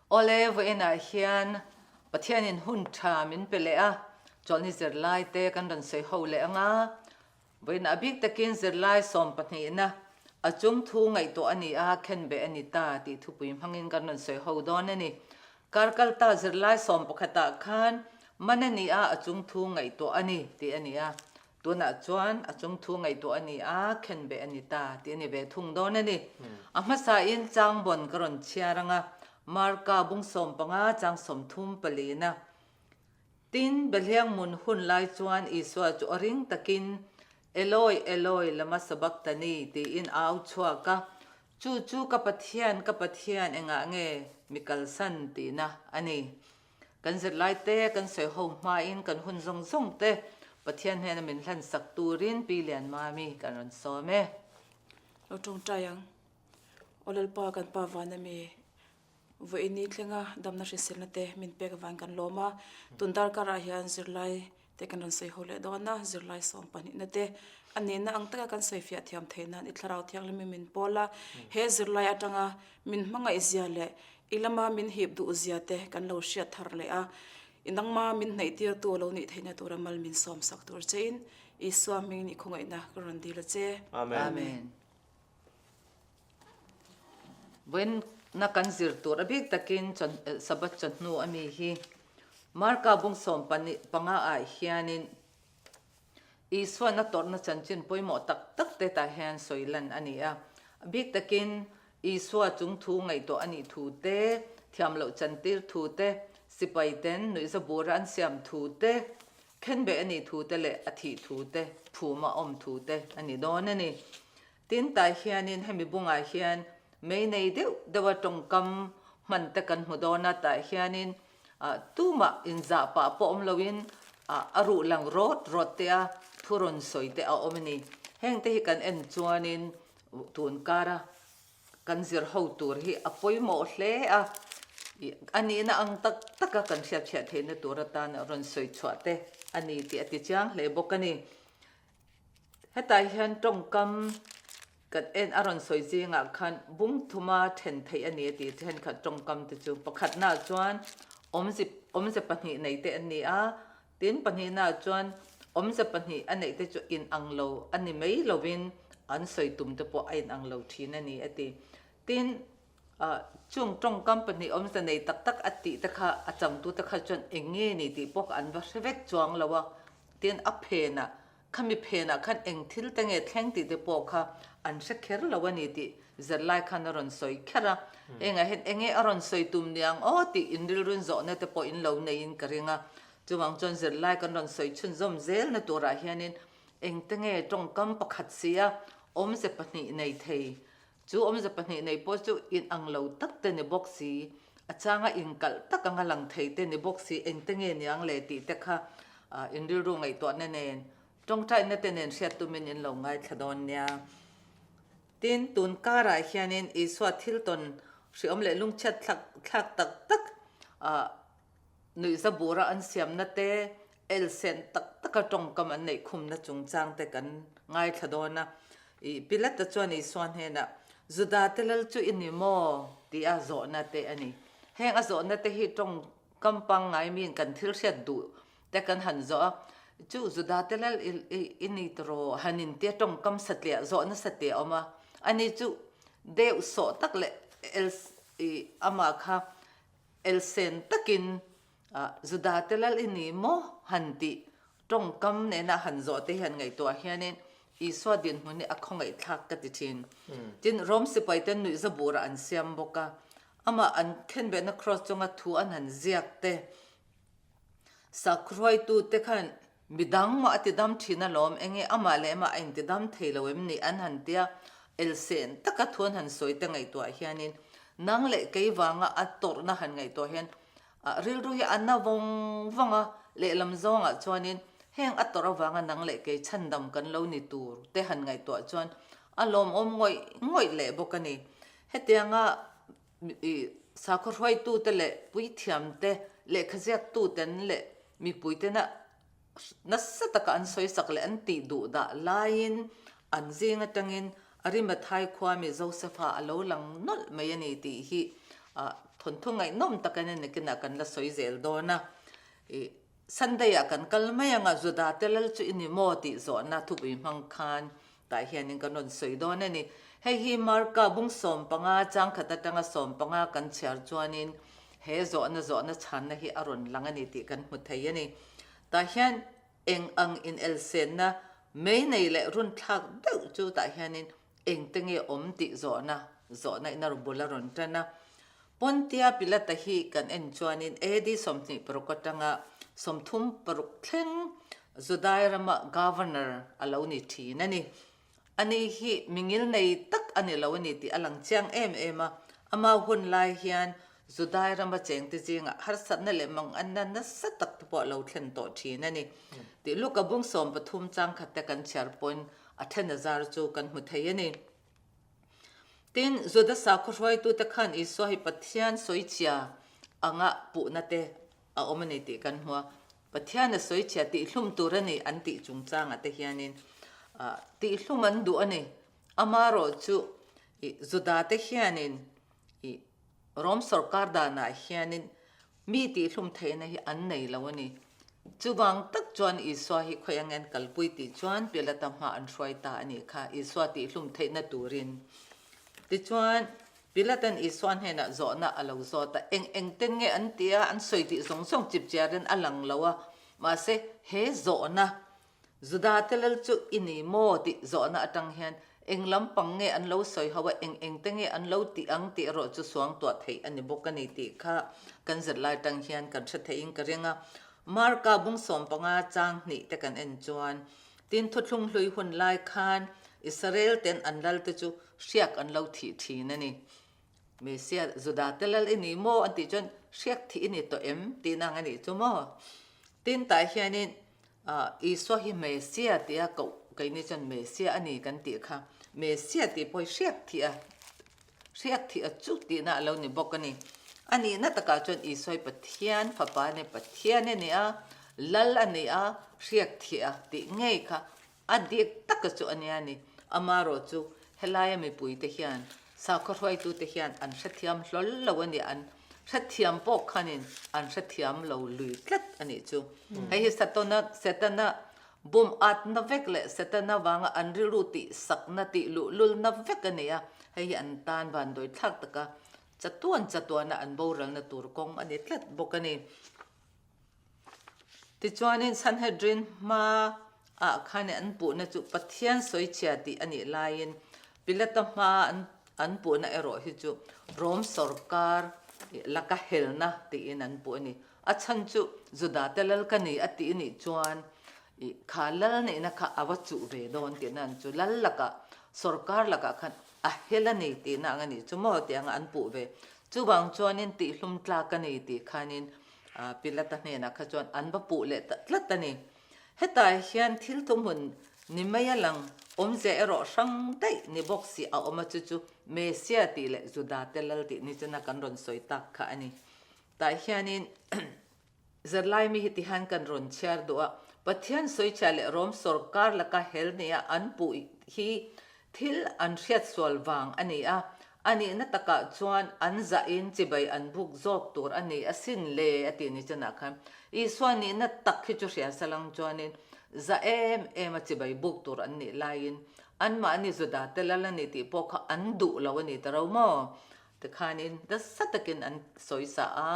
Awle, vawiinah hian Pathianin hun tha min pe leh a, chawlhni zirlai te kan rawn sawi ho leh ang a. Vawiinah a bik takin zirlai sawmpahnihna a chung thu ngaihtuah a ni a, khenbeh a ni ta tih thupui hmangin kan rawn sawi ho dawn a ni. Kar kalta zirlai sawmpakhatah khan man a ni a, a chung thu ngaihtuah a ni tih a ni a. Tunah chuan a chung thu ngaihtuah a ni a, khenbeh a ni ta tih a ni ve thung dawn a ni. A hmasain changbawn ka rawn chhiar ang a, Marka bung 15 chang 34 na. Tin, Behliang mun hun lai chuan Isua chu a ring takin, Eloi, Eloi, lama sabachthani? tiin a au chhuak a. Chu chu ka Pathian, ka Pathian, engah nge mi kalsan? tihna a ni. Kan zirlai te, kan sawi ho hmain kan hun zawng zawng te Pathian hnena min hlansak turin Pi Lianmami kan rawn sawm e. Lo tawngtai ang. Aw Lalpa, kan Pa vana mi Vawiini thlenga damna hriselna te min pek avang kan lawm a, tun darkarah hian zirlai te kan rawn sawi ho leh dawn a, zirlai 12 na te a nihna ang taka kan sawi fiah thiam theih nan i thlarau thianghlim in min pawl a, he zirlai atanga min hmangaih zia leh i lama min hip duh zia te kan lo hriat thar leh a, i nangma min hnaih tirtu a lo nih theihna tura mal min sawm sak tur chein Isua hmingin i khawngaihna ka rawn dil a che. Amen. Vawiinna kan zir tur a bik takin Sabbath chawhnu a mi hi Marka bung 15 ah hianin Isuan a tawrhna chanchin pawimawh tak tak te tah hian sawi lan a ni a. A bik takin Isua chung thu ngaihtuah a nih thu te, thiam loh chantir thu te, sipai ten nuihza bura an siam thu te, khenbeh a nih thu te leh a thih thu te, phuma awm thu te a ni dawn a ni. Tin, tah hianin hemi bungah hian mei nei deuh deuha tawngkam hman te kan hmu dawn a, tah hianin tumah inzah pah pawh awm loin a ruh lang rawt rawt te a thu rawn sawi te a awm a ni. Heng te hi kan en chuanin tun kara kan zir ho tur hi a pawimawh hle a, a nihna ang tak taka kan hriatchhiah theihna tur atan rawn sawi chhuah te a ni tih a ti chiang hle bawk a ni. Hetah hian tawngkam kan en a rawn sawi zingah khan bung thuma then theih a ni a ti thenkhat tawngkam te chu pakhatnaah chuan awmze awmze pahnih nei te an ni a, tin pahnihnaah chuan awmze pahnih a neih te chu inang lo a ni mai lovin an sawi tum te pawh a inang lo thin a ni a ti. Tin, chung tawngkam pahnih awmze nei tak tak a tih te kha a changtu te kha chuan eng nge ni tih pawh an va hre vek chuang lo a, Tin, a phenah, khami phenah khan eng thil te nge thleng tih te pawh kha an hre kher lo a ni tih zirlai khan a rawn sawi kher a. Engah hian enge a rawn sawi tum niang aw tih inrilrun zawhna te pawh in lo neiin ka ring a. Chuvang chuan zirlai kan rawn sawi chhunzawm zelna turah hianin engte nge tawngkam pakhat sia awmze pahnih nei thei Chu awmze pahnih nei pawh chu inang lo tak te ni bawk si, a changa inkalh tak anga lang thei te ni bawk si, engte nge niang le tih te kha in rilru ngaihtuahna nen, tawngtaina te nen hriat tumin in lo ngaithla dawn nia. Tin, tun karah hianin Isua thil tawn hriawm leh lungchhiat thlak thlak tak tak nuihza bura an siamna te, Elsen tak taka tawngkam an neih khumna chungchang te kan ngaithla dawn a. I Pilata chuan Isua hnenah, Juda te lal chu i ni maw? tih a zawhna te a ni. Heng a zawhna te hi tawngkam pangngai miin kan thil hriat duh te kan han zawh a, Chu Juda te lal i ni tawh han intia tawngkam satliah zawhna satliah a awm a. Ani chu deuh sawh tak leh el i amah kha elsen takin Juda te lal i ni maw? han tih tawngkam nena han zawh te hian ngaihtuah hianin Isua dinhmun hi a khawngaihthlak ka ti thin. Tin, Rom sipai ten nuihza burah an siam bawk a, amah an khenbehna cross chunga thu an han ziak te, sakhruaitu te khan midang mah a ti dam thin alawm, enge amah leh amah a inti dam thei lo em ni an han tia, elsen taka thu an han sawi te ngaihtuah hianin nang leh kei vanga a tawrhna han ngaihtuah hian Rilru hi a na vawng vawng a, lehlam zawngah chuanin heng a tawrh avanga nang leh kei chhandam kan lo ni tur te han ngaihtuah chuan a lawmawm ngawih ngawih leh bawk a ni. Hetianga sakhaw hruaitute leh puithiamte, lehkhaziaktuten leh mipuitena nasa taka an sawisak leh an tih duh dah laiin an zing atangin Arimathai khuami Josefa a lo lang nawlh mai a ni tih hi Thawnthu ngaihnawm tak a ni nakinah kan la sawi zel dawn a. Ih Sunday ah kan kal mai anga Juda te lal chu i ni maw tih zawhna thupui hmang khan tah hianin kan rawn sawi dawn a ni. Hei hi Marka bung 15 changkhat atanga 15 kan chhiar chuanin he zawhna zawhna chhanna hi a rawn lang a ni tih kan hmu thei a ni. Tah hian eng ang inelsenna mei nei leh runthlak deuh chu tah hianin Engte nge awm tih zawhna zawhna in a bul a rawn tan a. Pontia Pilata hi kan en chuanin AD 26 atanga 36 thleng Judai rama Governor a lo ni thin a ni. Ani hi mingil nei tak a ni lo a ni tih a lang chiang em em a. Ama hun lai hian Judai rama chengte zingah harsatna leh manganna nasa tak te pawh a lo thlen tawh thin a ni. Tih Luka bung 13 changkhat te kan chhiar pawhin A then a zar chu kan hmu thei a ni. Tin, Juda sakhaw hruaitute khan Isua hi Pathian sawichhia anga puhna te a awm a ni tih kan hmu a. Pathian a sawichhia tihhlum tur a ni an tih chungchangah te hianin tihhlum an duh a ni. Amarawh chu Judate hianin Rom sawrkar danah hianin Mi tihhlum theihna hi an nei lo a ni. Chuvang tak chuan Isua hi khawi angen kalpui tih chuan Pilata hma an hruai ta a nih kha, Isua tihhlum theihna turin. Tichuan, Pilatan Isua hnenah zawhna a lo zawt a, eng eng ten nge an ti a, an sawi tih zawng zawng chipchiarin a lang lo a, mahse he zawhna Juda te lal chu i ni maw tih zawhna atang hian eng lampang nge an lo sawi ho a, eng eng te nge an lo tih ang tih erawh chu suangtuah theih a ni bawk a ni tih kha kan zirlai atang hian kan hre theihin ka ring a. Marka bung 15 chang hnih te kan en chuan tin thuthlung hlui hun lai khan Israel ten an lal te chu hriak an lo thih thin a ni. Mesia Juda te lal i ni maw an tih chuan hriak thih i ni tawh em tih nang a nih chu maw? Tin tah hianin Isua hi Mesia tia koh keini chuan Mesia a ni kan tih kha. Mesia tih pawh hi hriak thih a, hriak thih a chu tihna a lo ni bawk a ni. A nihna takah chuan Isua hi Pathian fapa a ni, Pathian a ni a, Lal a ni a, hriak thih a tih ngei kha A dik taka chu a nia ni. Amarawh chu helaia mipuite hian, sakhaw hruaitute hian an hrethiam hlawl lo a ni. An hrethiam pawh khanin an hrethiam lo lui tlat a nih chu. Hei hi Satana, Setana bum atna vek leh Setana vanga an rilru tih sakna, tih luhlulna vek a ni a. Hei hi an tan vanduai thlak taka chatuan chatuana an boralna tur kawng a ni tlat bawk a ni. Tichuanin Sanhedrin hma ah khan an puhna chu Pathian sawichhia tih a nih laiin Pilata hma an puhna erawh hi chu Rom sawrkar laka helna tiin an puh a ni. A chhan chu Judate lal ka ni a tih nih chuan kha lal nihna kha a va chuh ve dawn tihna an chu lal lakah sawrkar lakah khan a hel a ni tihna ang a nih chu maw tih anga an puh ve. Chuvang chuanin tihhlum tlak a ni tih khanin Pilata hnenah kha chuan an va puh leh ta tlat a ni. Hetah hian thil thuhmun ni mai a lang, awmzia erawh hrang daih ni bawk si a awm a, chu chu Mesia tih leh Judate lal tih ni chuna kan rawn sawi tak kha a ni. Tah hianin zirlai mi hi tihian kan rawn chhiar duh a, Pathian sawichhia leh Rom sawrkar laka hel nia an puh hi thil an hriatsual vang a ni a, A nihna takah chuan an zahin chibai an buk zawk tur a ni asin le a tih ni chanah khan Isua nihna tak hi chu hria salang chuanin za em em a chibai buk tur an nih laiin anmahni Juda te lal a ni tih pawh kha an duh lo a ni ta ro maw? Tikhanin nasa takin an sawisa a,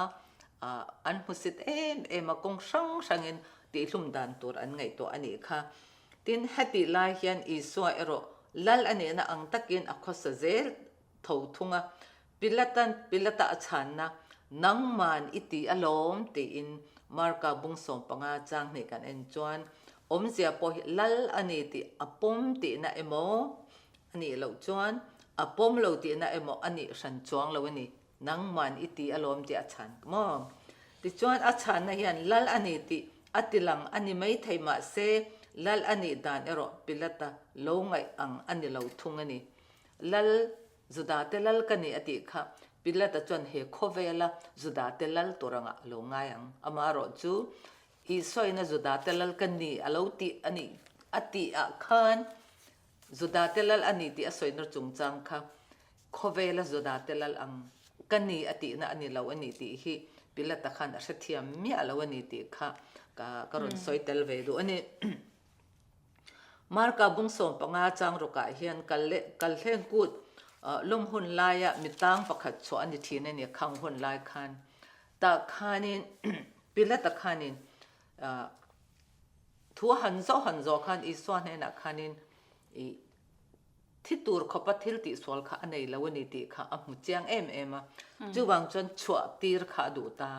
an hmusit em em a kawng hrang hrangin tihhlum dan tur an ngaihtuah a nih kha. Tin, hetih lai hian Isua erawh lal a nihna ang takin a khawsa zel tho thung a, Pilatan Pilata a chhanna, Nangman i ti alawm, tiin Marka bung 15 chang hnih kan en chuan awmzia pawh hi lal a ni tih a pawm tihna emaw a nih loh chuan a pawm lo tihna emaw a nih hran chuang lo a ni. Nangman i ti alawm tih a chhan maw? Tichuan a chhanna hian lal a ni tih a ti lang a ni maithei mahse lal a nih dan erawh Pilata lo ngaih ang a ni lo thung a ni. Lal, Judate lal ka ni a tih kha Pilata chuan he khawvela Judate lal tur angah a lo ngai ang. Amaherawh chu Isuaina Judate lal ka ni a lo tih a nih a tih ah khan Judate lal a ni tih a sawina chungchang kha Khawvela Judate lal ang. ka ni a tihna a ni lo a ni tih hi Pilata khan a hrethiam miah lo a ni tih kha ka ka rawn sawi tel ve duh a ni. Marka bung 15 chang rawkah hian kal leh kal hleng kut lawm hun laia mi tang pakhat chhuah a ni thin a ni khang hun lai khan. Tah khanin Pilata khanin thu a han zawh han zawh khan Isua hnenah khanin ih thi tur khawpa thil tihsual kha a nei lo a ni tih kha a hmu chiang em em a. Chuvang chuan chhuah tir kha a duh ta.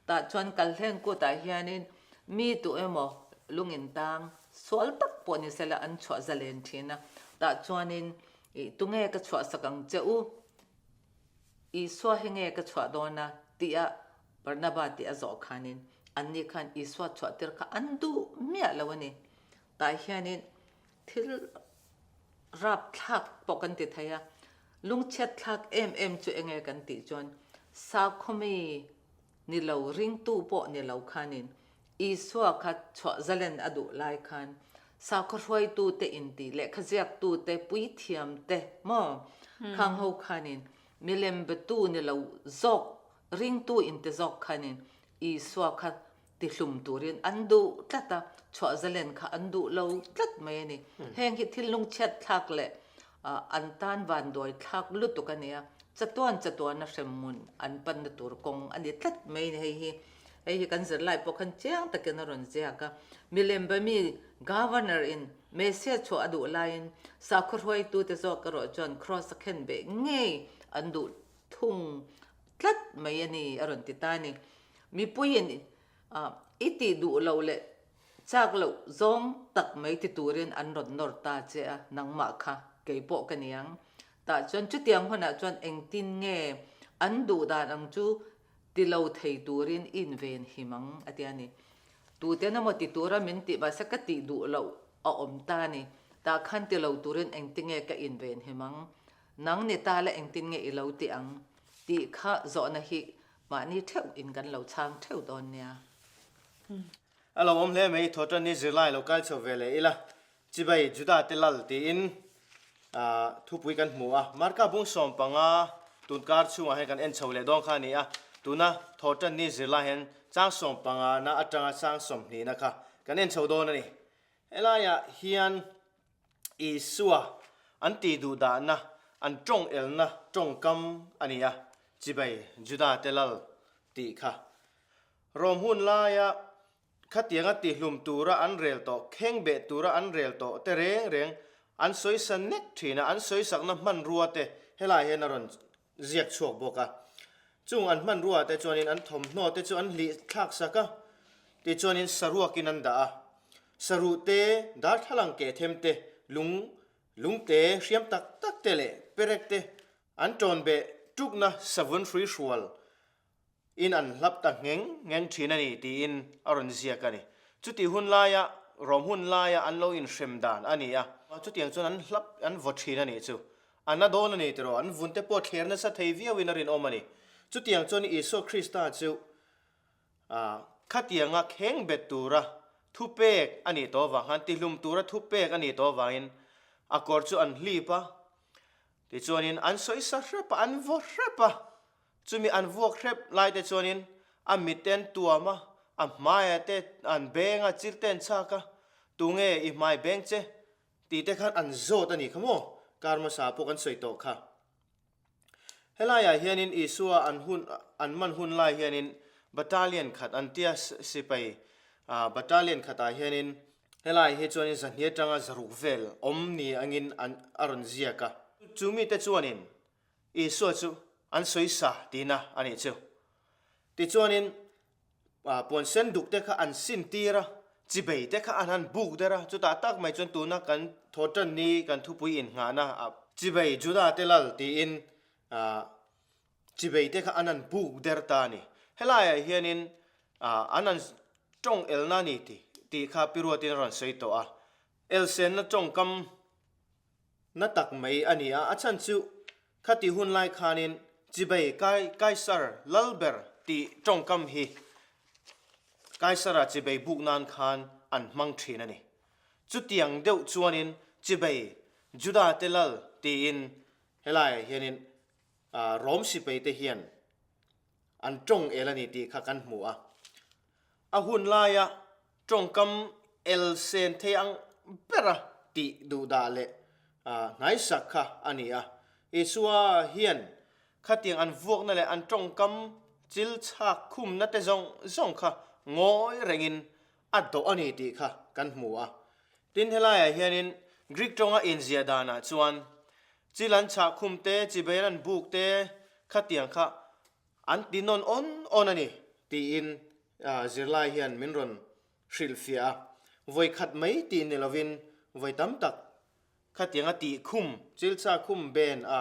Tah chuan Kalhleng kutah hianin mi tu emaw lungin tang sual tak pawh ni sela an chhuah zalen thin a. Tah chuanin ih tunge ka chhuahsak ang che u? Isua hi nge ka chhuah dawn a? tih a Barnaba tih a zawh khanin anni khan Isua chhuah tir kha an duh miah lo a ni. Tah hianin Thil rapthlak pawh kan ti thei a, lungchhiatthlak em em chu enge kan tih chuan sakhawmi ni lo, ringtu pawh ni lo khanin Isua kha chhuah zalen a duh lai khan sakhaw hruaitute intih lehkha ziaktute, puithiamte maw khang ho khanin milem betu ni lo zawk, ringtu inti zawk khanin Isua kha tihlum turin an duh tlat a, chhuah zalen kha an duh lo tlat mai a ni. Heng hi thil lungchhiat thlak leh an tan vanduai thlak lutuk a ni a, chatuan chatuana hremhmun an panna tur kawng a ni tlat mai a ni. Hei hi hei hi kan zirlai pawh khan chiang takin a rawn ziak a, milem be mi Governor in Messiah chhuah a duh laiin sakhaw hruaitute zawk erawh chuan Kraws a khen beh ngei an duh thung tlat mai a ni a rawn ti ta a ni. Mipuiin i tih duh loh leh chak loh zawng tak mai ti turin an rawn nawr ta che a, nangmah kha kei pawh ka ni ang. Tah chuan chutiang hunah chuan engtin nge an duh dan ang chu ti lo thei turin i inven him ang a ti a ni. Tuten emaw ti tura min tih mahse ka tih duh loh a awm ta a ni. Tah khan ti lo turin engtin nge ka inven him ang? Nang ni ta la engtin nge i lo ti ang? Tih kha zawhna hi Mahni theuh in kan lo chhang theuh dawn nia. A lo awm hle mai, Thawhtan ni zirlai lo kal chho ve leh ila, Chibai Juda te lal tiin thupui kan hmu a. Marka bung 15 tun kar chhungah hian kan en chho leh dawn kha a ni a, tuna Thawhtan ni zirlai hian chang 15 na atanga chang 20 na kha kan en chho dawn a ni. Helaiah hian Isua an tih duh dahna, an tawng elna tawngkam a ni a, chibai Juda te lal tih kha. Rom hun laia khatianga tihlum tura an rel tawh, khengbeh tura an rel tawh te reng reng an sawisa nek thin a, an sawisakna hmanrua te helai hian a rawn ziak chhuak bawk a. Chung an hmanrua te chuanin an thawmhnaw te chu an hlih thlak sak a, tichuanin saruakin an dah a. Saruh te, darthlalang keh them te, lung, lungte hriam tak tak te leh perek te an tawn beh tukna savun hrui hrual in an hlap ta ngheng ngheng thin a ni tiin a rawn ziak a ni. Chutih hun laia rawm hun laia an lo inhrem dan a ni a, chutiang chuan an hlap an vaw thin a nih chu. A na dawn a ni tiraw, an vun te pawh thler nasa thei viauin a rinawm a ni. Chutiang chuan Isua Krista chu khatianga kheng bet tura thupek a nih tawh avang khan, tihlum tura thupek a nih tawh avangin a kawr chu an hlip a, tichuanin an sawisa hrep a, an vaw hrep a. Chumi an vuak hrep lai te chuanin a mit te an tuam a, a hmaia te an beng a, chil te an chhak a, tunge i hmai beng che tih te khan an zawt a nih kha maw? Kar hmasa pawh kan sawi tawh kha. Helaiah hianin Isua an hun an man hun lai hianin battalion khat an tia sipai battalion khatah hianin helai hi chuanin zahni atanga zaruk vel awm ni angin an a rawn ziak a. Chumi te chuanin Isua chu an sawi sa tihna a nih chu. Tichuanin puan sen duk te kha an sin tir a, chibei te kha an han buk der a, chutah tak mai chuan tuna kan thawhtan ni kan thupui innghahna chibei Juda te lal tiin chibei te kha an han buk der ta a ni. Helaiah hianin an han tawng elna a ni tih kha Pi Ruatin a rawn sawi tawh a, elsenna tawngkam Na tak mai a ni a, a chhan chu khati hun lai khanin Chibei Kai Kaisar Lalber tih tawngkam hi Kaisara chibei buk nan khan an hmang thin a ni. Chutiang deuh chuanin Chibei Juda te lal tiin helaiah hianin Rom sipai te hian. an tawng el a ni tih kha kan hmu a. A hun laia tawngkam el sen thei ang bera tih duhdah leh hnaisak kha a ni a. Isua hian khatiang an vuakna leh an tawngkam chil chhak khumna te zawng zawng kha ngawi rengin a dawh a ni tih kha kan hmu a. Tin, helaiah hianin Greek tawnga inziah danah chuan chil an chhah khum te, chibai an buk te khatiang kha An ti nawn awn awn a ni, tiin zirlai hian min rawn hrilhfiah a. Vawi khat mai tih ni lovin vawi tam tak khatianga tih khum, chilcha khum ben a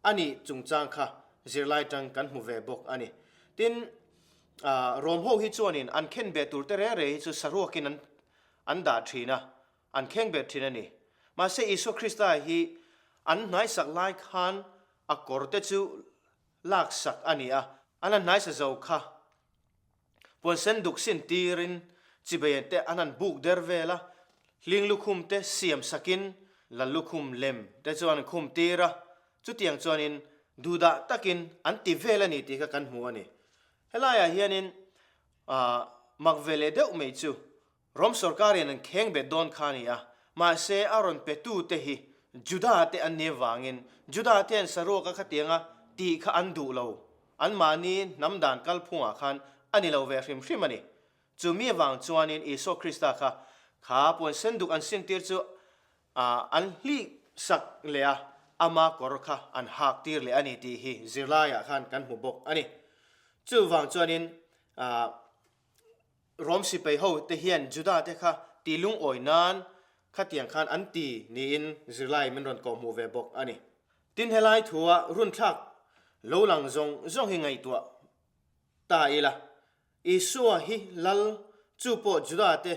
a nih chungchang kha zirlai tang kan hmu ve bawk a ni. Tin, Rom ho hi chuanin an khenbeh tur te reng reng hi chu saruakin an an dah thin a, an khengbeh thin a ni. Mahse Isua Krista hi an hnaisak lai khan a kawr te chu Laksak a ni a, an han hnaisa zo kha. Puan sen duk sin tirin chibeian te an han buk der vel a, hling lukhum te siam sakin lal lukhum lem te chu an han khum tir a, chutiang chuanin duhdah takin an ti vel a ni tih kha kan hmu a ni. Helaiah hianin mak ve leh deuh mai chu Rom sorkarin an kheng bet dawn kha a ni a, mahse a rawn petute hi Juda te an nih avangin Juda te an saruaka khatianga tih kha an duh lo, anmahni hnam dan kalphungah khan a ni lo ve hrim hrim a ni. Chu mi avang chuanin Isua Krista kha kha puan senduk an sintir chu an hlih sak leh a, ama kawr kha an hak tir leh a ni tih hi zirlaiah khan kan hmu bawk a ni. Chuvang chuanin Rom sipai ho te hian Juda te kha ti lungawi nan khatiang khan an ti niin zirlai min rawn kawhhmuh ve bawk a ni. Tin helai thua runthlak lo lang zawng zawng hi ngaihtuah ta ila, Isua hi lal chu pawh Juda te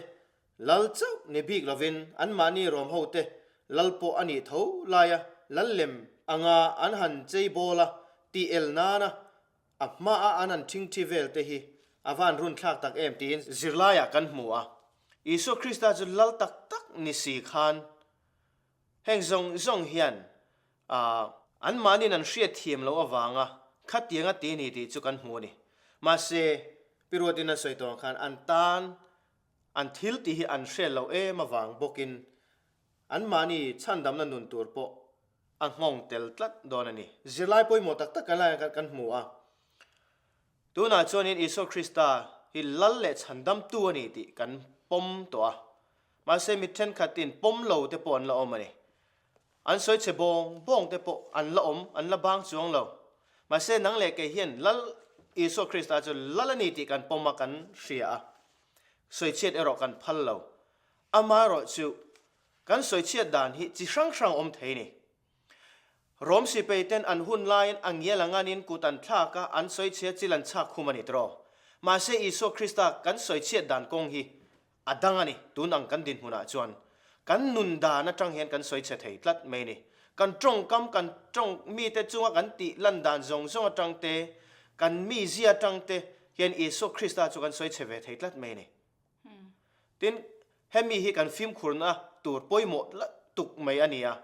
lal chauh ni bik lovin anmahni Rom ho te lal pawh a nih tho laia lal lem anga an han chei bawl a tih el nana A hmaa an han ṭhingṭhi vel te hi a van runthlak tak em tiin zirlaiah kan hmu a. Isua Krista chu lal tak tak ni si khan heng zawng zawng hian anmahniin an hriatthiam loh avanga khatianga ti ni tih chu kan hmu a ni. Mahse, Pi Ruatin a sawi tawh ang khan an tan an thil tih hi an hriat loh em avang bawkin Anmahni chhandamna nun tur pawh a nghawng tel tlat dawn a ni. Zirlai pawimawh tak tak kan laiah khan kan hmu a. Tunah chuanin Isua Krista hi lal leh chhandamtu a ni tih kan pawm tawh a. Mahse mi thenkhatin pawm lo te pawh an la awm a ni. An sawi chhe bawng bawng te pawh an la awm, an la bang chuang lo. Mahse nang leh kei hian lal Isua Krista chu lal a ni tih kan pawm a, kan hria a. Sawichhiat erawh kan phal lo. Amaherawh chu kan sawichhiat dan hi chi hrang hrang awm thei ni. Rom sipei ten an hun laiin a ngial a nganin kut an thlak a, an sawichhia chil an chhak khum a ni tiraw. Mahse Isua Krista kan sawichhiat dan kawng hi a dang a ni, tun ang kan dinhmunah chuan kan nun dan atang hian kan sawichhe thei tlat mai ni. Kan tawngkam, kan tawng mite chunga kan tih lan dan zawng zawng atang te, kan mizia atang te hian Isua Krista chu kan sawichhe ve thei tlat mai ni. Tin, hemi hi kan fimkhurna tur pawimawh tuk mai a ni a.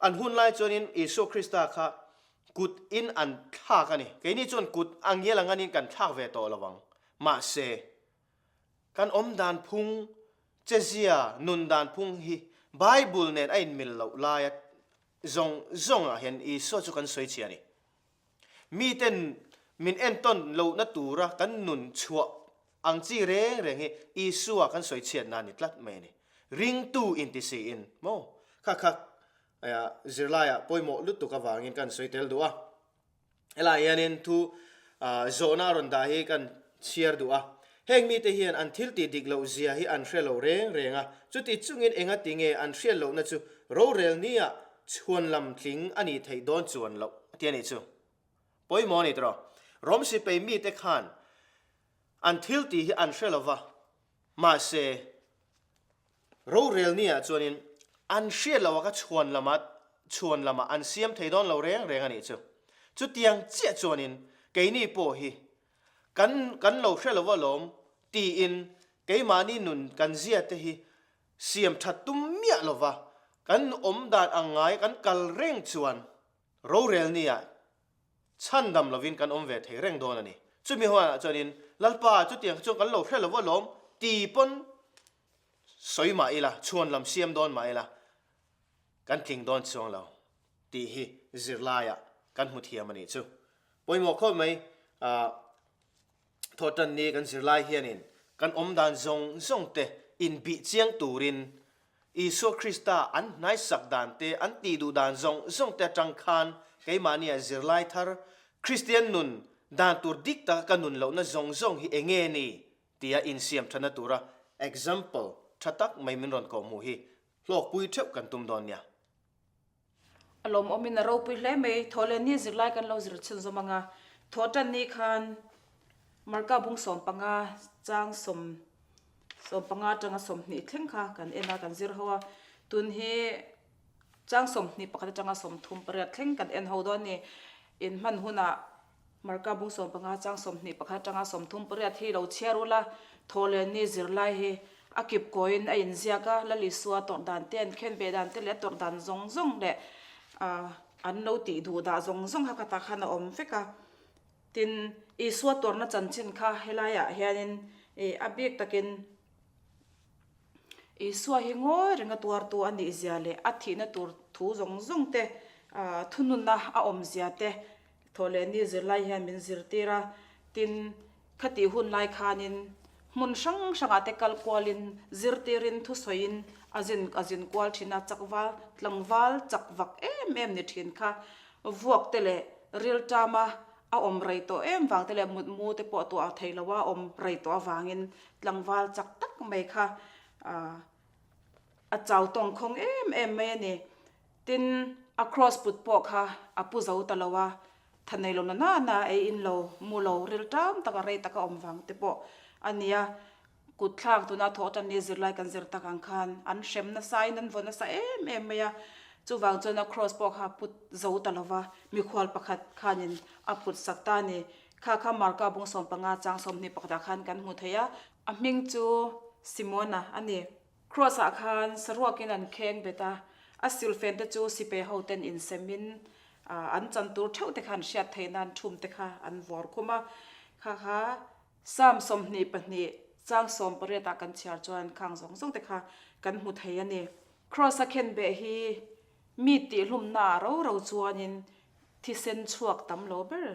An hun lai chuanin Isua Krista kha kut in an thlak a ni. Keini chuan kut a ngial ang anin kan thlak ve tawh lo ang. Mahse, kan awm dan phung, chezia, nun dan phung hi Bible nen a inmil loh laia zawng zawngah hian Isua chu kan sawi chhia a ni. Miten min entawn lohna tura kan nun chhuah ang chi reng reng hi Isua kan sawi chhiatna a ni tlat mai a ni. Ringtu inti siin maw? Kha kha zirlaiah pawimawh lutuk avangin kan sawi tel duh a. Helaiah hianin thu zawhna a rawn dah hi kan chhiar duh a. Heng mite hian an thil tih dik loh zia hi an hre lo reng reng a, chuti chungin engati nge an hriat lohna chu rorel nia chhuan lam tling a nih theih dawn chuan loh a ti a nih chu. Pawimawh a ni tawh. Rom sipei mite khan an thil tih hi an hre lo va, mahse rorel nia chuanin an hriat loh a ka chhuan lama chhuan lamah an siam thei dawn lo reng reng a nih chu. Chutiang chiah chuanin keini pawh hi Kan kan lo hre lo alawm tiin keimahni nun kan zia te hi siam that tum miah lova kan awm dan ang ngai kan kal reng chuan rorel nia chhandam lovin kan awm ve thei reng dawn a ni. Chumi huanah chuanin, Lalpa, chutiang chuan kan lo hre lo alawm ti pawn sawi mah ila, chhuan lam siam dawn mah ila, kan tling dawn chuang lo tih hi zirlaiah kan hmu thiam a nih chu. Pawimawh khawp mai, Thawhtan ni kan zirlai hianin kan awm dan zawng zawng te inbih chiang turin Isua Krista an hnaisak dan te, an tih duh dan zawng zawng te atang khan keimahnia zirlai thar Kristian nun dan tur dik taka ka nun lohna zawng zawng hi enge ni tia insiam thana tura example tha tak mai min rawn kawhhmuh hi hlawkpui theuh kan tum dawn nia. A lawmawmin a ropui hle mai. Thawhlenni zirlai kan lo zir chhunzawm ang a, thawhtanni khan Marka bung 15 chang 15 atanga 20 thleng kha kan en a, kan zir ho a. Tun hi chang 21 atanga 38 thleng kan en ho dawn a ni. Inhman hunah Marka bung 15 chang 21 atanga 38 hi lo chhiar ula, thawhlenni zirlai hi a kip kawiin a inziak a, Lal Isua tawrh dan te, an khen ve dan te leh a tawrh dan zawng zawng leh an lo tih duh dah zawng zawng kha khatah khan a awm vek a. Tin, Isua tawrhna chanchin kha helaiah hianin a bik takin Isua hi ngawi renga tuartu a nih zia leh a thihna tur thu zawng zawng te, thununna a awm zia te Thawhlehni zirlai hian min zirtir a, tin, khatih hun lai khanin hmun hrang hrangah te kal kualin zirtirin thusawiin a zin a zin kual thin a, chakval tlangval chak vak em em ni thin kha vuak te leh riltama a awm rei tawh em vang te leh mutmu te pawh tuah thei lo a awm rei tawh avangin tlangval chak tak mai kha ah a chau tawngkhawng em em mai a ni. Tin, a kraws put pawh kha a pu zo ta lo a, tha nei lo na na na ei in lo, mu lo, ril tam taka rei taka awm vang te pawh a ni a. Kut thlak tuna thawh tan ni zirlai kan zir tak ang khan an hrem nasa in an vaw nasa em em mai a. Chuvang chuan a kraws pawh kha a put zo ta lo va, mikhual pakhat khanin a put sak ta a ni. Kha kha Marka bung 15 chang 20 pakhatah khan kan hmu thei a. A hming chu Simona a ni. Kraws ah khan saruakin an kheng bet a, a silfen te chu sipai ho ten insemin an chan tur theuh te kha an hriat theih nan thum te kha an vawr khum a, kha kha Psalm 22 chang 18 ah kan chhiar chuan khang zawng zawng te kha kan hmu thei a ni. Kraws a khen beh hi mi tihhlumna ah ro ro chuanin thisen chhuak tam lo ber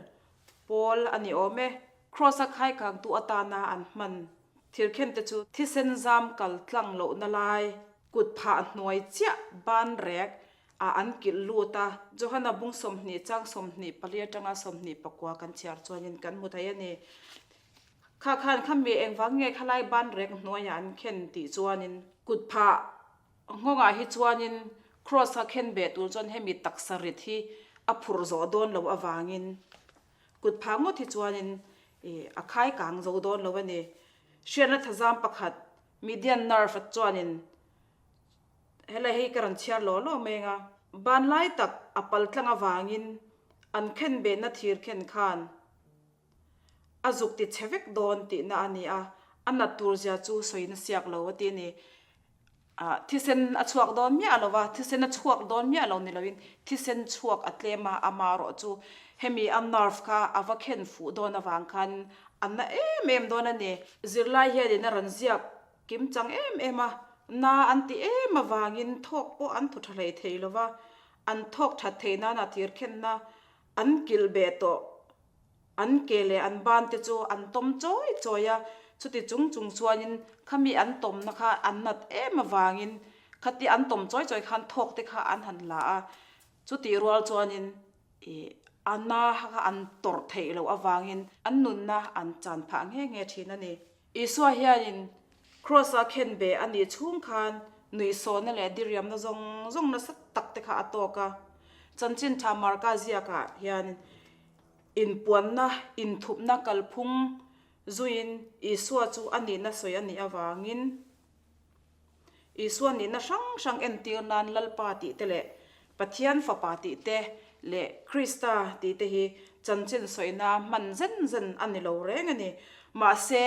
pawl a ni awm e. Kraws a khaikangtu atana an hman Thirkhen te chu thisen zam kal tlang lohna lai kut phah hnuai chiah ban rek ah an kilh lut a, Johana bung 20 chang 24 atanga 24 kan chhiar chuanin kan hmu thei a ni. Kha khan kha mi engvang nge khalai ban rek hnuaiah an khen tih chuanin kut phah nghawngah hi chuanin Kraws a khen beh tur chuan hemi taksa rit hi a phurh zawh dawn loh avangin Kut phah ngawt hi chuanin a khai kang zo dawn lo a ni. Hriatna thazam pakhat median nerve chuanin helai hei ka rawn chhiar law law mai anga ban lai tak a pal tlang avangin an khen behna thir khen khan a zuk ti chhe vek dawn tihna a ni a, a nat tur zia chu sawi na siak lo a ti a ni. Ah, thisen a chhuak dawn miah lo va, thisen a chhuak dawn miah lo ni loin thisen chhuak a tlem a, ama erawh chu hemi a nerve kha a va khen fuh dawn avang khan a na em em dawn a ni. Zirlai hianin a rawn ziak kim chang em em a, na an ti em avangin thawk pawh an thaw tha hlei thei lo va, an thawk that theih nana thir khenna an kilh beh tawh. An ke leh an ban te chu an tawm chawi chawi a, chuti chung chung chuanin khami an tawmna kha an nat em avangin khati an tawm chawi chawi khan thawk te kha an han la a, chutih rual chuanin ih a na kha an tawrh theih loh avangin an nunna an chan phah nghe nghe thin a ni. Isua hianin Kraws-a khen beh a nih chhung khan nuihsawhna leh diriamna zawng zawng nasa tak te kha a tawk a, Chanchin Tha Marka ziakah hian Inpuanna, inthupna kalphung zuiin Isua chu a nihna sawi a nih avangin Isua nihna hrang hrang entir nan Lalpa tih te leh Pathian Fapa tih te leh Krista tih te hi chanchin sawina hman zen zen a ni lo reng a ni. Mahse,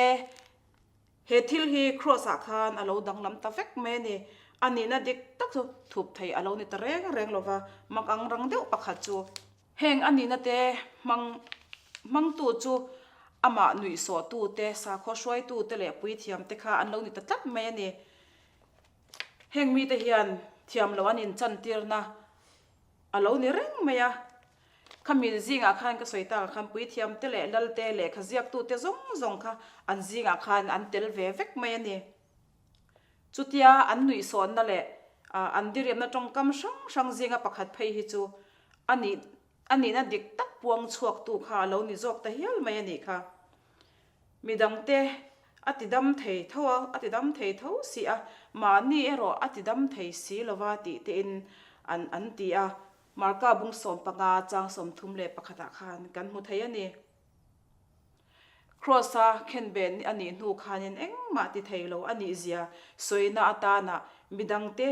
he thil hi Kraws-ah khan a lo danglam ta vek mai a ni. A nihna dik tak chu thup thei a lo ni ta reng reng lo va, mak ang rang deuh pakhat chu. Heng a nihna te hmang hmangtu chu Amah nuihsawhtute, sakhaw hruaitute leh puithiamte kha an lo ni ta tlat mai a ni. Heng mite hian thiam loh an inchantirna a lo ni reng mai a. Khami zingah khan ka sawi takah khan puithiamte leh lalte lehkha ziaktute zawng zawng kha an zingah khan an tel ve vek mai a ni. Chutia an nuihsawhna leh an diriamna tawngkam hrang hrang zinga pakhat phei hi chu a nih A nihna dik tak puang chhuaktu kha a lo ni zawk ta hial mai a nih kha. Midangte a ti dam thei tho a, a ti dam thei tho si a, mahni erawh a ti dam thei si lova tih tein an an ti a. Marka bung 15 chang 31 ah khan kan hmu thei a ni. Kraws-a khenbeh a nih hnu khanin engmah ti thei lo a nih zia sawina atana midangte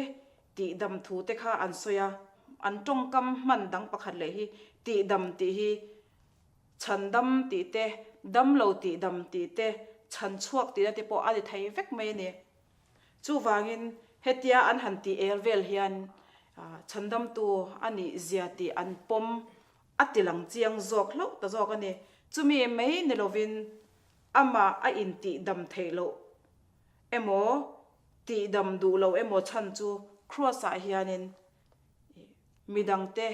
Tihdam thu te kha an sawi a, an tawngkam hman dang pakhat leh hi tihdam tih hi chhandam tih te, damlo tihdam tih te, chhanchhuak tihna te pawh a ni thei vek mai a ni. Chuvangin hetia an han tih el vel hian chhandamtu a nih zia tih an pawm a ti lang chiang zawk hlauh ta zawk a ni. Chumi mai ni lovin amah a intihdam theih loh emaw Tihdam duh lo emaw chhan chu Kraws-ah hianin midangte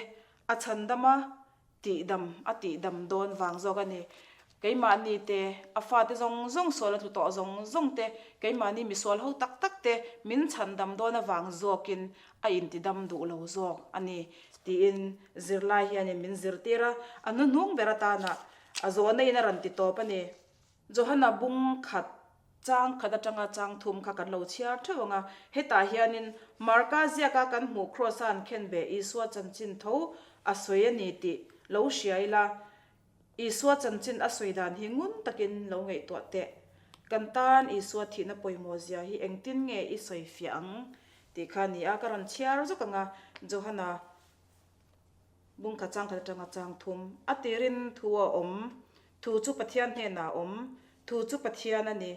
a chhandam a, tihdam a tihdam dawn vang zawk a ni. Keimahni te, a fate zawng zawng sual a tlu tawh zawng zawng te, keimahni misual ho tak tak te min chhandam dawn avang zawkin a intidam duh lo zawk a ni tiin zirlai hianin min zirtir a, a hnuhnung ber atana a zawhna in a rawn ti tawp a ni. Johana bung khat chang khat atanga chang thum kha kan lo chhiar theuh ang a, hetah hianin Marka ziaka kan hmuh Kraws-a an khen ve Isua chanchin tho a sawi a ni tih lo hria ila, Isua chanchin a sawi dan hi ngun takin lo ngaihtuah teh. Kan tan Isua thihna pawimawh zia hi engtin nge i sawi fiah ang tih kha a ni a, ka rawn chhiar zawk ang a, Johana. Bungkhat changkhat atanga chang thum a tirin thu a awm, thu chu Pathian hnenah a awm, thu chu Pathian a ni,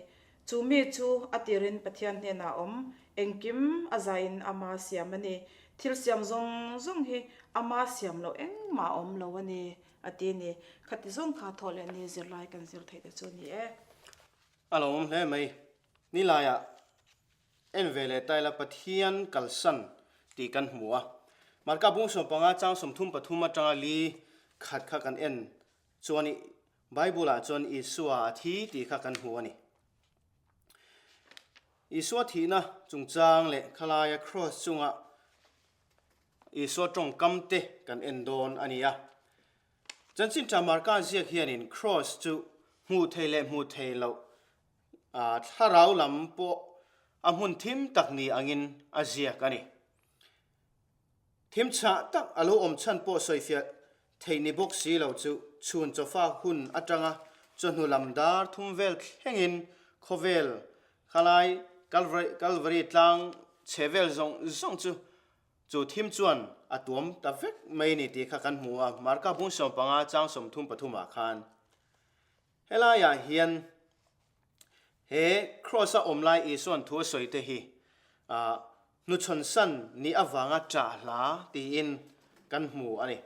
chu mi chu a tirin Pathian hnenah a awm, engkim a zaiin ama siam a ni, thil siam zawng zawng hi ama siam loh engmah a awm lo a ni, a ti a ni. Khati zawng kha thawh leh ni zirlai kan zir theih te chu a ni e. A lo awm hle mai. Nilaiah En ve leh ta ila Pathian kalsan tih kan hmu a. Marka bung 15 chang 33 atanga li khat kha kan en chuan i Bible ah chuan Isua a thi tih kha kan hmu a ni. Isua thihna chungchang leh khalaia cross chunga Isua tawngkam te kan en dawn a ni a. Chanchin tha Marka ziak hianin cross chu hmuh thei leh hmuh thei loh Thlarau lam pawh a hmun thim tak ni angin a ziak a ni. Thim chhah tak a lo awm chhan pawh sawifiah theih ni bawk si lo chu chhun chawfa hun atanga chawhnu lam dar thum vel thlengin khawvel khalai Kalvari tlang chhe vel zawng zawng chu chu thim chuan a tuam ta vek mai ni tih kha kan hmu a, Marka bung 15 chang 33 ah khan. Helaiah hian he Kraws-a awm lai Isua'n thu a sawi te hi hnuchhawnsan ni avanga ṭah hla tiin kan hmu a ni.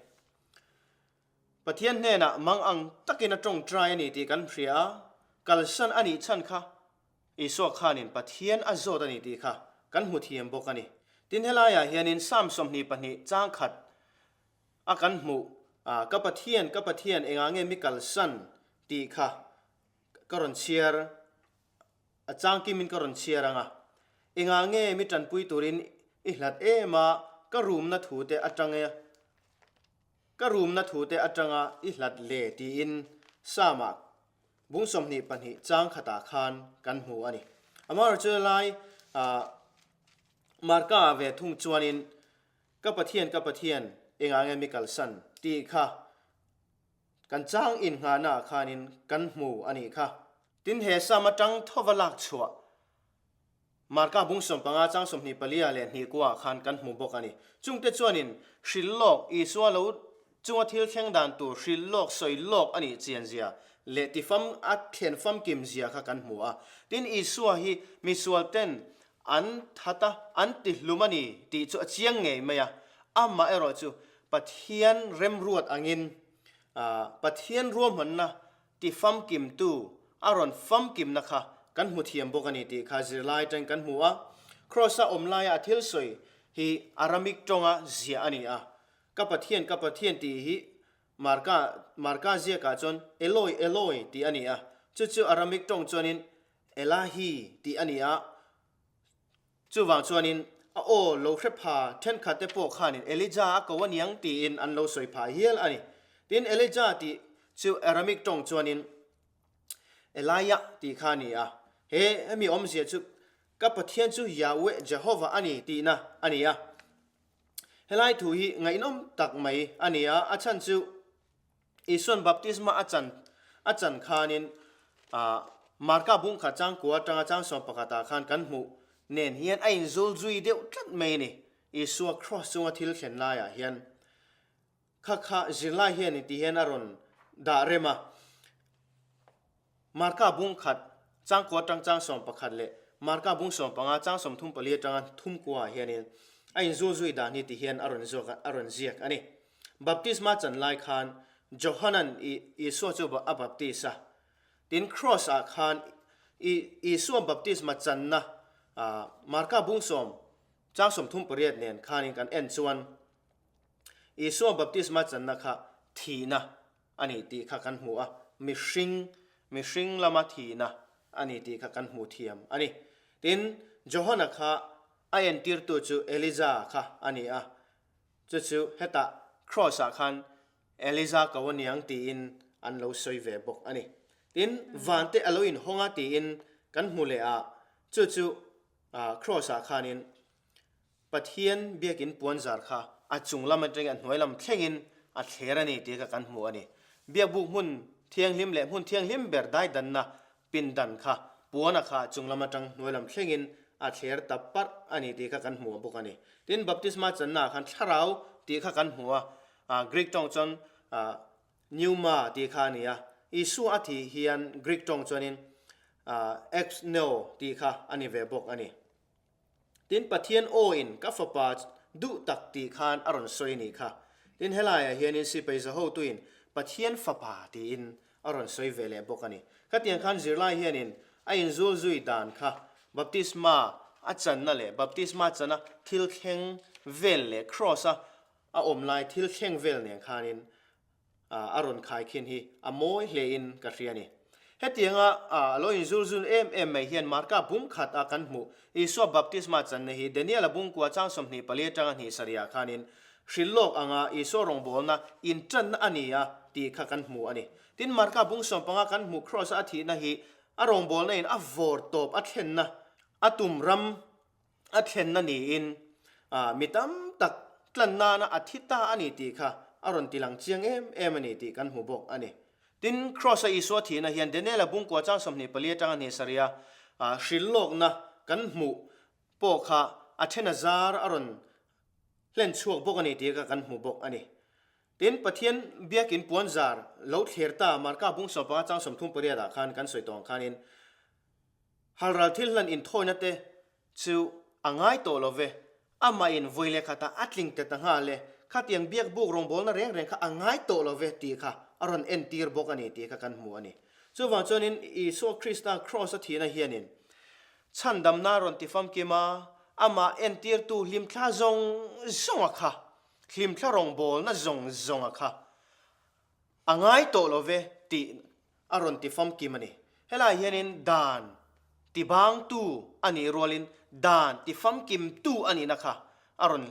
Pathian hnenah mang ang takin a ṭawngṭai a ni tih kan hria a, kalsan a nih chhan kha Isua khanin Pathian a zawt a ni tih kha kan hmu thiam bawk a ni. Tin, helaiah hianin Psalm 22 chang khat A kan hmuh a, ka Pathian, ka Pathian, engah nge mi kalsan tih kha ka rawn chhiar, a changkimin ka rawn chhiar ang a. Engah nge mi tanpui turin i hlat em a, ka rumna thute atang e, ka rumna thute atanga i hlat le tiin Psalm-ah bung 22 chang khatah khan kan hmu a ni. Amaherawhchu lai Marka-ah ve thung chuanin Ka Pathian, ka Pathian, engah nge mi kalsan? tih kha kan chang innghahna ah khanin kan hmu a nih kha. Tin, he Sam atang thova lak chhuah Marka bung 15 chang 24 leh hnih kuah ah khan kan hmu bawk a ni. Chungte chuanin hrilh lawk, Isua lo chunga thil thleng dan tur hrilh lawk, sawi lawk a nih chian zia leh tifam a thlen famkim zia kha kan hmu a. Tin, Isua hi misual ten An that a, an ti hlum a ni tih chu a chiang ngei mai a. Amah erawh chu Pathian remruat angin, Pathian ruahmanna tifamkimtu a rawn famkimna kha kan hmu thiam bawk a ni tih kha zirlai atangin kan hmu a. Kraws-a awm laia a thil sawi hi Aramik tawnga ziah a ni a. Ka Pathian, ka Pathian tih hi Marka, Marka ziakah chuan Eloi, Eloi tih a ni a. Chu chu Aramik tawng chuanin Elahi tih a ni a. Chuvang chuanin a aw lo hre pha thenkhat te pawh khanin Elijah a ko aniang tiin an lo sawi phah hial a ni. Tin, Elijah tih chu Aramik tawng chuanin Eliah tih kha a ni a. He hemi awmzia chu ka Pathian chu Yahweh, Jehovah a ni tihna a ni a. Helai thu hi ngaihnawm tak mai a ni a, a chhan chu Isuan baptisma a chan a chan khanin Marka bungkhat changkua atanga changsawm pakhatah khan kan hmuh nen hian a inzul zui deuh tlat mai a ni. Isua cross chunga thil thlen laiah hian kha kha zirlai hian ti hian a rawn dah rem a. Marka bungkhat changkua atang changsawm pakhat leh Marka bungsawm panga changsawm thum pali atanga thumkua ah hianin a inzul zui dan hi ti hian a rawn zawk a rawn ziak a ni. Baptisma chan lai khan Johanan i Isua chu a baptis a. Tin Kraws ah khan i Isua baptisma channa Marka bungsawm changsawm thum pariat nen khanin kan en chuan Isua baptisma channa kha thihna a ni tih kha kan hmu a, mihring mihring lama thihna a ni tih kha kan hmuh thiam a ni. Tin Johana kha a entirtu chu Elija kha a ni a, Chu chu hetah Kraws ah khan Eliza ko aniang tiin an lo sawi ve bawk a ni. Tin, van te a lo inhawng a tiin kan hmu leh a, chu chu Kraws ah khanin Pathian biakin puanzar kha a chung lam atangin a hnuai lam thlengin a thler a ni tih kha kan hmu a ni. Biakbuk hmun thianghlim leh hmun thianghlim ber daidanna Pindan kha puana kha chung lam atang hnuai lam thlengin a thler ta parh a ni tih kha kan hmu bawk a ni. Tin, baptisma channa ah khan thlarau tih kha kan hmu a, Greek tawng chuan pneuma tih kha a ni a, Isua a thih hian Greek tawng chuanin ekpneu tih kha a ni ve bawk a ni. Tin, Pathian aw-in ka fapa duh tak tih khan a rawn sawi nih kha. Tin, helaiah hianin sipai zahotuin Pathian fapa tiin a rawn sawi ve leh bawk a ni. Khatiang khan zirlai hianin a inzul zui dan kha baptisma a channa leh baptisma chana thil thleng vel leh kraws-a a awm lai thil thleng vel nen khanin a rawn khai khin hi a mawi hlein ka hria a ni. Hetianga a lo inzul zun em em mai hian Marka bung khat a kan hmuh Isua baptisma channa hi Daniel-a bungkua chang 24 atanga hnih sarihah khanin hrilh lawk anga Isua rawngbawlna intanna a ni a tih kha kan hmu a ni. Tin, Marka bung 15 kan hmuh Kraws-a a thihna hi a rawngbawlna in a vawr tawp a thlenna a tum ram A thlenna niin mi tam tak tlan nana a thi ta a ni tih kha a rawn tilang chiang em em a ni tih kan hmu bawk a ni. Tin, Kraws-a Isua thihna hian Daniel-a bungkua chang 24 atanga hnih sarih a hrilh lawkna kan hmuh pawh kha a then a zar a rawn hlen chhuak bawk a ni tih kha kan hmu bawk a ni. Tin, Pathian biakin puanzar lo thler ta Marka bung 15 chang 38 ah khan kan sawi tawh ang khanin Halral thil hlan inthawina te chu a ngai tawh lo ve, amah in vawi leh khatah a tling ta ta nghal e, khatiang biak buk rawngbawlna reng reng kha a ngai tawh lo ve tih kha a rawn entir bawk a ni tih kha kan hmu a ni. Chuvang chuanin Isua Krista Kraws a thihna hianin chhandamna a rawn tifamkim a, amah entirtu hlimthla zawng zawnga kha, hlimthla rawngbawlna zawng zawnga kha a ngai tawh lo ve tih a rawn ti famkim a ni. Helaiah hianin dan tibangtu a nih rualin dan tifamkimtu a nihna kha a rawn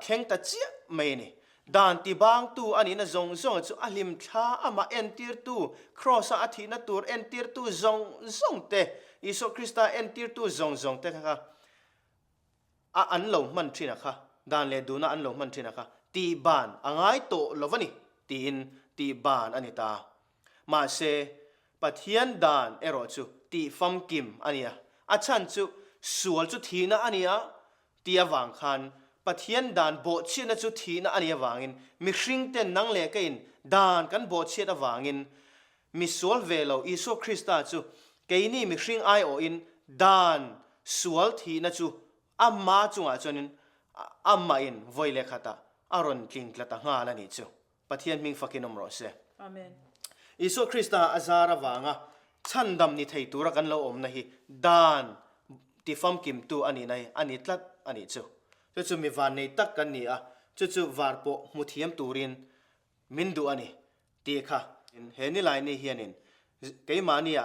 thleng ta chiah mai a ni. Dan tibangtu a nihna zawng zawng chu a hlimthla amah entirtu, Kraws-a a thihna tur entirtu zawng zawng te, Isua Krista entirtu zawng zawng te kha a an lo hman thin a kha, dan leh duhna an lo hman thin a kha, tih ban a ngai tawh lo va ni tiin tih ban a ni ta. Mahse, Pathian dan erawh chu tih famkim a ni a, a chhan chu sual chu thihna a ni a tih avang khan Pathian dan bawhchhiatna chu thihna a nih avangin mihringten nang leh keiin dan kan bawhchhiat avangin Mi sual ve lo Isua Krista chu keini mihring aiawhin dan sual thihna chu ama chungah chuanin amahin vawi leh khatah a rawn tling tla ta nghal a nih chu. Pathian hming fakin awm rawh se. Amen. Isua Krista a zar avanga chhandam ni thei tura kan lo awmna hi dan tifamkimtu a nihna hi a ni tlat a nih chu. Chu chu mi vannei tak kan ni a, chu chu var pawh hmu thiam turin min duh a ni tih kha he nilaini hianin keimahnia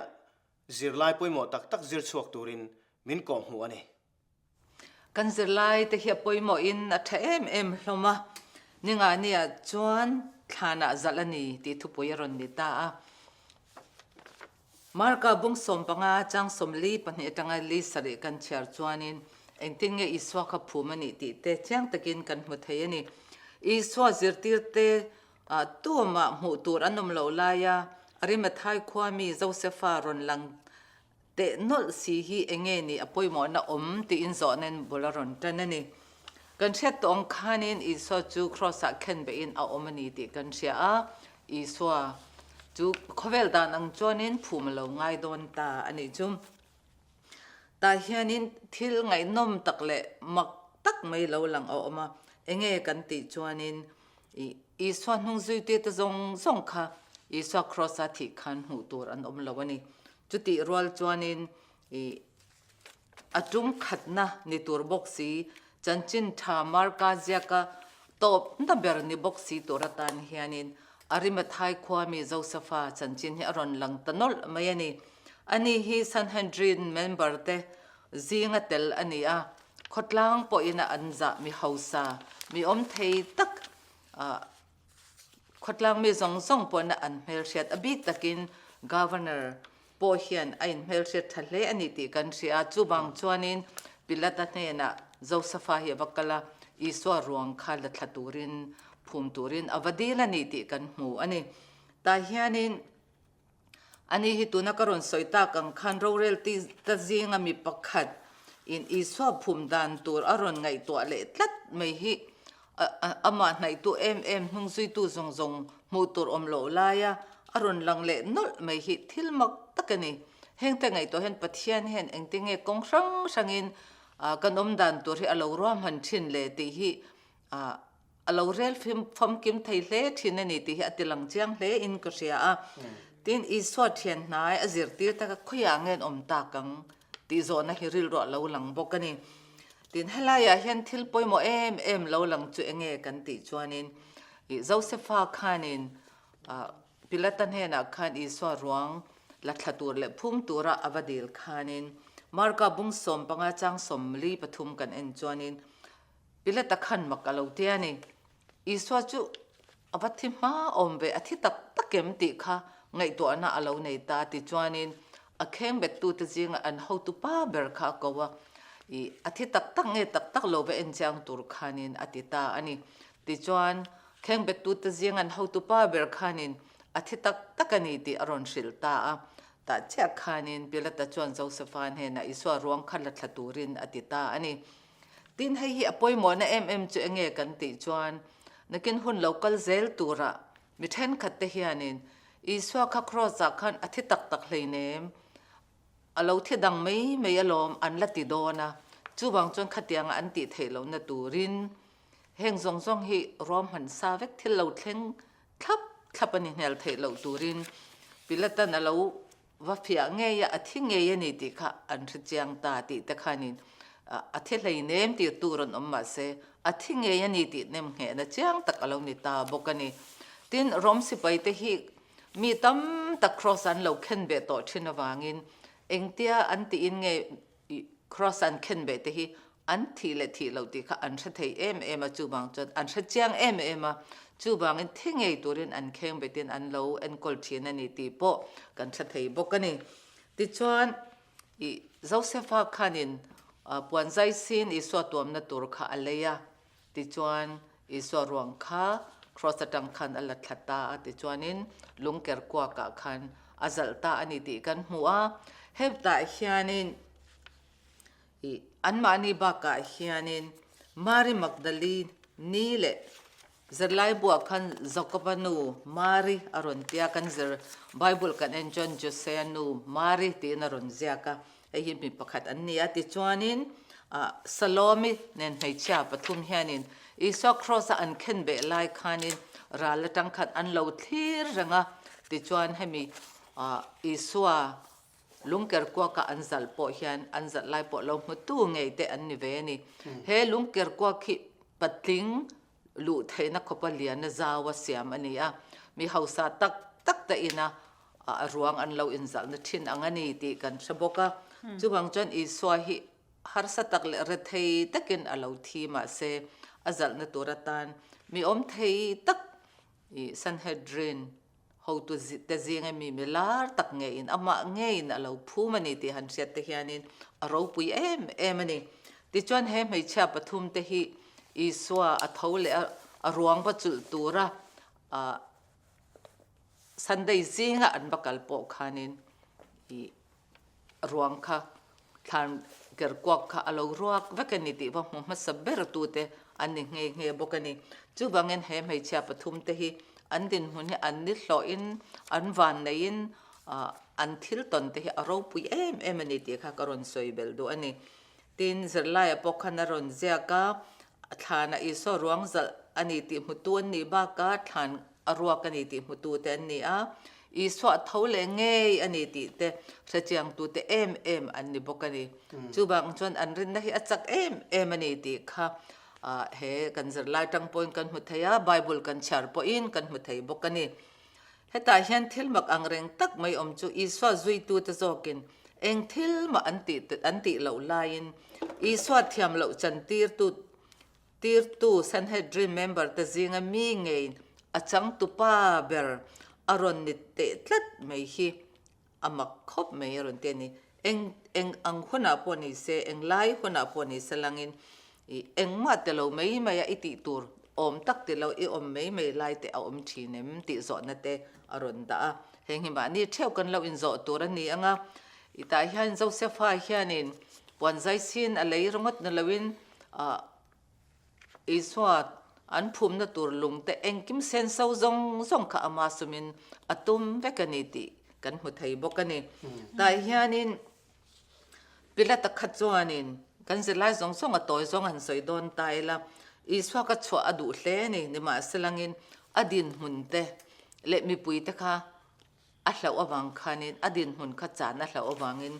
zirlai pawimawh tak tak zir chhuak turin min kawhhmuh a ni. Kan zirlai te hi a pawimawhin a tha em em hlawm a, ningahniah chuan thlanah zalh a ni tih thupui a rawn ni ta a. Marka bung 15 chang 42 atanga li sarih kan chhiar chuanin engtin nge Isua kha phum a nih tih te chiang takin kan hmu thei a ni. Isua zirtirte tuamah hmuh tur an awm loh laia Arimathai khua mi Josefa rawn lang Teh nawlh si hi enge nih a pawimawhna awm tiin zawhnain bul a rawn tan a ni. Kan hriat tawh ang khanin Isua chu Kraws-ah khenbehin a awm a ni tih kan hria a, Isua chu khawvel dan ang chuanin phum a lo ngai dawn ta a nih chu. Tah hianin thil ngaihnawm tak leh mak tak mai lo lang a awm a, enge kan tih chuanin Isua hnung zuitute zawng zawng kha Isua Kraws-a thih khan hmuh tur an awm lo a ni. Chutih rual chuanin ih a tum khatna ni tur bawk si, chanchin tha Marka ziaka tawpna ber ni bawk si tur atan hianin Arimathai khua mi Josefa chanchin hi a rawn lang ta nawlh mai a ni. Ani hi Sanhedrin member te zinga tel a ni a, khawtlang pawhin a an zah mi hausa, mi awm thei tak ah Khawtlang mi zawng zawng pawhna an hmelhriat a bik takin Governor pawh hian a inhmelhriat tha hle a ni tih kan hria a, chuvang chuanin Pilata hnenah Josefa hi a va kal a, Isua ruang kha la thla turin, phum turin a va dil a ni tih kan hmu a ni. Tah hianin Ani hi tuna ka rawn sawi tak ang khan rorel ta zinga mi pakhat in Isua phum dan tur a rawn ngaihtuah leh tlat mai hi amah hnaihtu em em hnungzuitu zawng zawng hmuh tur awm loh laia a rawn lang leh nawlh mai hi thil mak tak a ni. Hengte ngaihtuah hian Pathian hian engtinge kawng hrang hrangin kan awm dan tur hi a lo ruahman thin le tih hi A lo rel famkim thei hle thin a ni tih hi a tilang chiang hle in ka hria a. Tin, Isua thian hnai a zirtir taka khawiah nge an awm tak ang tih zawhna hi rilruah lo lang bawk a ni. Tin, helaiah hian thil pawimawh em em lo lang chu enge kan tih chuanin Josefa khanin Pilata hnenah khan Isua ruang la thla tur leh phum tura a va dil khanin Marka bung 15 chang 43 kan en chuanin Pilata khan mak a lo ti a ni. Isua chu a va thi hma awm ve, a thi tak tak em tih kha ngaihtuahna a lo nei ta tichuanin a khengbettute zinga an hotu pa ber kha a ko a, ih a thi tak tak nge tak tak lo va en chiang tur khanin a ti ta a ni. Tichuan khengbettute zinga an hotu pa ber khanin a thi tak tak a ni tih a rawn hrilh ta a. Tah chiah khanin Pilata chuan Josefa hnenah Isua ruang kha la thla turin a ti ta a ni. Tin, hei hi a pawimawhna em em chu enge kan tih chuan nakin hun lo kal zel turah mi thenkhat te hianin Isua kha kraws ah khan a thi tak tak hleinem, a lo thi dang mai mai alawm an la ti dawn a, chuvang chuan khatianga an tih theih lohna turin heng zawng zawng hi ruahman sa vek thil lo thleng thlap thlap a ni hmel theih loh turin Pilatan a lo Va fiah ngei a, a thi ngei a ni tih kha an hre chiang ta tih te khanin a thi hleinem tir tur an awm mahse a thi ngei a ni tih nemnghehna chiang tak a lo ni ta bawk a ni. Tin, Rom sipai te hi mi tam tak Kraws an lo khen beh tawh thin avangin engtia an tiin nge Kraws an khen beh te hi an thih leh thih loh tih kha an hre thei em em a, chuvang chuan an hre chiang em em a, chuvangin thi ngei turin an kheng betin an lo enkawl thin a ni tih pawh kan hre thei bawk a ni. Tichuan, ih Josefa khanin puan zai sin Isua tuamna tur kha a lei a, tichuan Isua ruang kha cross atang khan a la thla ta a, tichuanin lungker kuakah khan a zalh ta a ni tih kan hmu a, hetah hianin I anmahni bakah hianin Mari Magdalene ni leh zirlai buah khan Jakoba nu Mari a rawn tia kan zir Bible kan en chuan Josea nu Mari tiin a rawn ziak a, hei hi mi pakhat an ni a. Tichuanin Salomi nen hmeichhia pathum hianin Isua Kraws-a an khenbeh lai khanin ral atang khan an lo thlir reng a. Tichuan hemi Isua lungker kuaka an zalh pawh hian an zalh lai pawh lo hmutu ngei te an ni ve a ni. He lungker kuak hi patling luh theihna khawpa liana zau a siam a ni a, mi hausa tak tak te ina a ruang an lo inzalhna thin ang a ni tih kan hre bawk a. Chuvang chuan Isua hi harsa tak leh rethei takin a lo thi mahse a zalhna tur atan mi awm thei tak i Sanhedrin hotu te zinga mi mi lar tak ngeiin amah ngeiin a lo phum a ni tih han hriat te hianin a ropui em em a ni. Tichuan he hmeichhia pathum te hi Isua a tho leh a a ruang va chulh tura ah Sunday zinga an va kal pawh khanin i ruang kha thlan ker kuak kha a lo ruak vek a ni tih va hmu hmasa ber tute an ni nghe nghe bawk a ni. Chuvangin he hmeichhia pathum te hi an dinhmun hi an ni hlawhin an van neihin an thil tawn te hi a ropui em em a ni tih kha ka rawn sawi belh duh a ni. Tin, zirlaia pawh khan a rawn ziak a, Thlanah Isua ruang zalh a ni tih hmutu an nih bakah thlan a ruak a ni tih hmutu te an ni a, Isua a tho leh ngei a ni tih te hrechiangtute em em an ni bawk a ni. Chuvang chuan an rinna hi a chak em em a ni tih kha he kan zirlai tang pawhin kan hmu thei a, Bible kan chhiar pawhin kan hmu thei bawk a ni. Hetah hian thil mak ang reng tak mai awm chu Isua zuitute zawkin eng thil mah an tih an tih loh laiin Isua thiam loh chantirtu tirtu Sanhedrin member te zinga mi ngei a changtupa ber a rawn ni teh tlat mai hi a mak khawp mai a rawn ti a ni. Eng eng ang hunah pawh ni se, eng lai hunah pawh ni se langin i engmah ti lo mai mai a i tih tur awm tak ti lo i awm mai mai lai te a awm thin em tih zawhna te a rawn dah a. Heng hi mahni theuh kan lo inzawh tur a ni ang a, i tah hian Josepha hianin puan zai sin a lei ringawt ni loin ah Isua an phumna tur lungte engkim senso zawng zawng kha ama sumin a tum vek a ni tih kan hmu thei bawk a ni. Tah hianin Pilata kha chuanin kan zirlai zawng zawng a tawi zawng han sawi dawn ta ila, Isua ka chhuah a duh hle a ni, nimahselangin a dinhmun te leh mipuite kha a hlauh avang khanin a dinhmun kha chan a hlauh avangin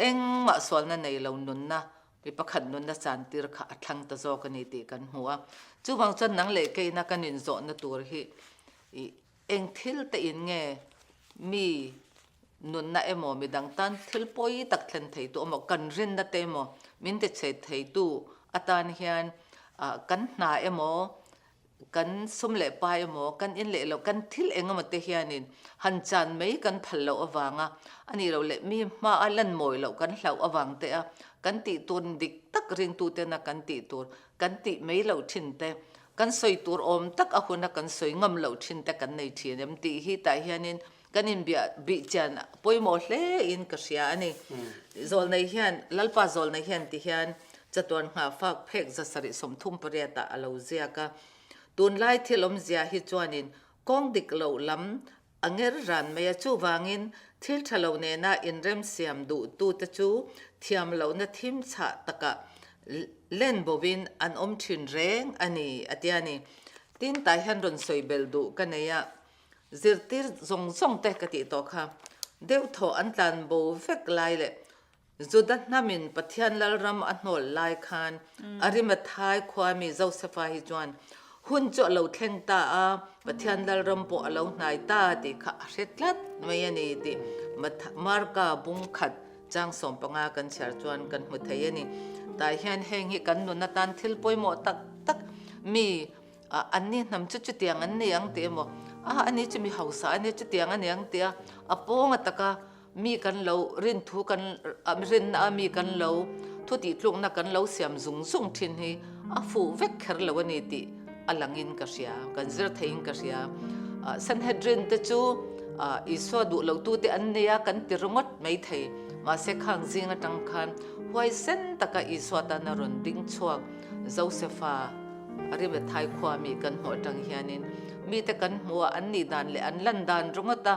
engmah sualna nei lo nunna mi pakhat nunna chantir kha a thlang ta zawk a ni tih kan hmu a. Chuvang chuan nang leh keina kan inzawhna tur hi i eng thil te in nge mi nunna emaw midang tan thil pawi tak thlen theitu emaw kan rinna te emaw min ti chhe theitu atan hian kan hna emaw Kan sum leh pai emaw, kan in leh loh, kan thil eng emaw te hianin han chan mai kan phal loh avanga a nih loh leh mi hmaa lan mawi loh kan hlauh avang te a kan tih tur dik tak ringtutena kan tih tur kan tih mai loh thin te, kan sawi tur awm tak a huna kan sawi ngam loh thin te kan nei thin em tih hi tah hianin kan inbiah bih chian pawimawh hle in ka hria a ni. Zawlnei hian, Lalpa zawlnei hian ti hian chatuan nghahfak phek 738 ah a lo ziak a. Tunlai thil awmzia hi chuanin kawng dik loh lam a nger ran mai a, chuvangin thil tha lo nena inremsiam duhtute chu thiam lohna thim chhah takah len bovin an awm thin reng a ni, a ti a ni. Tin, tah hian rawn sawi belh duh ka nei a. Zirtir zawng zawng te ka tih tawh kha deuh thaw an tlan bo vek lai leh Juda hnamin Pathian Lalram a hnawl lai khan Arimathai khuami Josefa hi chuan hun chu a lo thleng ta a, Pathian Lalram pawh a lo hnai ta tih kha a hre tlat mai a ni tih Marka bung khat chang 15 kan chhiar chuan kan hmu thei a ni. Tah hian heng hi kan nun atan thil pawimawh tak tak mi Ah, anni hnam chu chutiang an nei ang tih emaw, ah, ani chu mi hausa a nia chutiang a ni ang tih a, a pawnga taka mi kan lo rin thu kan, rinna a mi kan lo thu tih tlukna kan lo siam zung zung thin hi a fuh vek kher lo a ni tih a langin ka hria, kan zir theiin ka hria. Sanhedrin te chu Isua duh lotute an nia kan ti ringawt mai thei, mahse khang zing atang khan huaisen taka Isua tana rawn ding chhuak Josefa, Arimathai khua mi kan hmuh atang hianin mite kan hmuh a, an nih dan leh an lan dan ringawt a,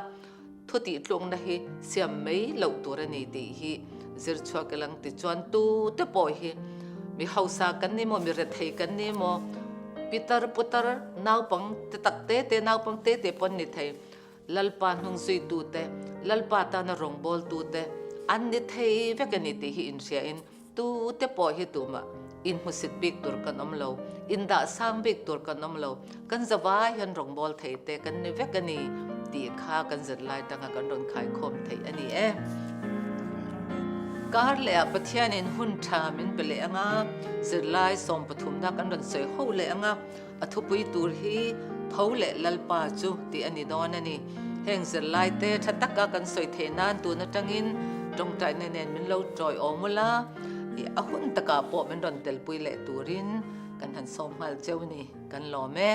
thu tih tlukna hi siam mai loh tur a ni tih hi zir chhuak ila ang tichuan tute pawh hi mi hausa kan ni maw, mi rethei kan ni maw, pitar putar naupang te tak te te naupang te te pawh an ni thei. Lalpa hnungzuitute, Lalpa tana rawngbawltute an ni thei vek a ni tih hi inhriain tute pawh hi tumah inhmusit bik tur kan awm lo, indah sang bik tur kan awm lo, kan zavai hian rawngbâwl thei te kan ni vek a ni tih kha kan zirlai tanga kan rawn khaikhawm theih a ni e. Kar lehah Pathianin hun tha min pe leh ang a, zirlai sawmpathumna kan rawn sawi ho leh ang a, A thupui tur hi Tho leh Lalpa chu tih a ni dawn a ni. Heng zirlaite tha taka kan sawi theih nan tun atangin tawngtaina nen min lo tawi awm ula, ih a hun takah pawh min rawn telpui leh turin kan han sawm nghal cheu ni. Kan lawm e.